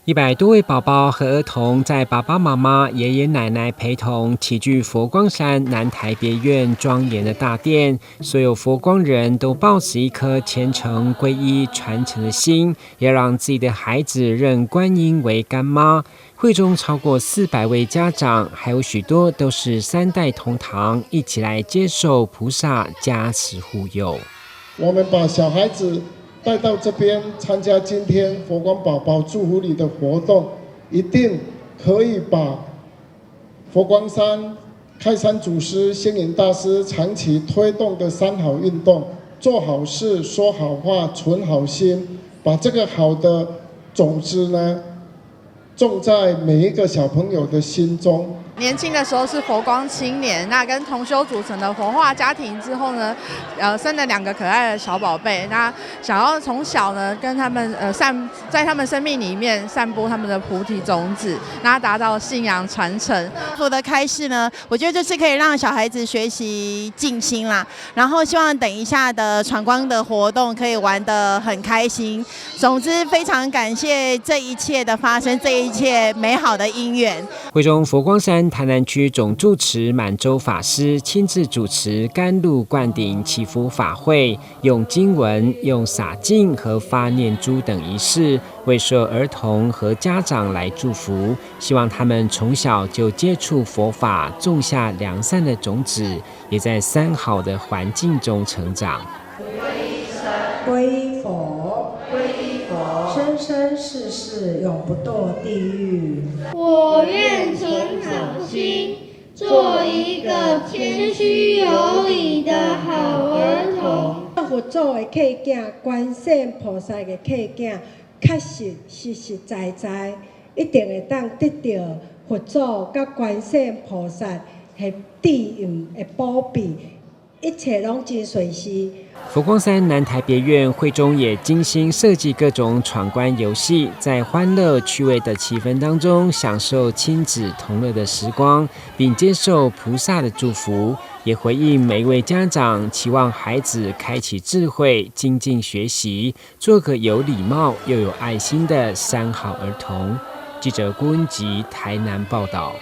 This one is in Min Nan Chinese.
100多位寶寶和兒童在爸爸媽媽、爺爺奶奶陪同，齊聚佛光山南台別院莊嚴的大殿。所有佛光人都抱持一顆虔誠皈依傳承的心，要讓自己的孩子認觀音為乾媽。會中超過400位家長，還有許多都是三代同堂，一起來接受菩薩加持護佑。我們把小孩子帶到這邊參加今天佛光寶寶祝福禮的活動，一定可以把佛光山開山祖師星雲大師長期推動的三好運動，做好事、說好話、存好心，把這個好的種子呢，種在每一個小朋友的心中。年輕的時候是佛光青年，那跟同修組成的佛化家庭之後呢，生了兩個可愛的小寶貝。那想要從小呢，跟他們散在他們生命裡面散播他們的菩提種子，那達到信仰傳承。佛的開示呢，我覺得就是可以讓小孩子學習靜心啦。然後希望等一下的闖關的活動可以玩得很開心。總之，非常感謝這一切的發生，這一切美好的因緣。會中佛光山台南區總住持滿洲法師親自主持甘露灌頂祈福法會，用經文、用灑淨和發念珠等儀式，為所有兒童和家長來祝福，希望他們從小就接觸佛法，種下良善的種子，也在三好的環境中成長。皈依佛，皈依佛，生生世世永不墮地獄。我願存好心，做一個謙虛有禮的好兒童。佛祖的契囝，觀世菩薩的契囝，確實實實在在，一定會當得著佛祖佮觀世菩薩的庇蔭的保庇，一切攏真順遂。佛光山南台別院會中也精心設計各種闖關遊戲，在歡樂趣味的氣氛當中，享受親子同樂的時光，並接受菩薩的祝福，也回應每一位家長期望孩子開啟智慧、精進學習，做個有禮貌又有愛心的三好兒童。記者郭文吉台南報道。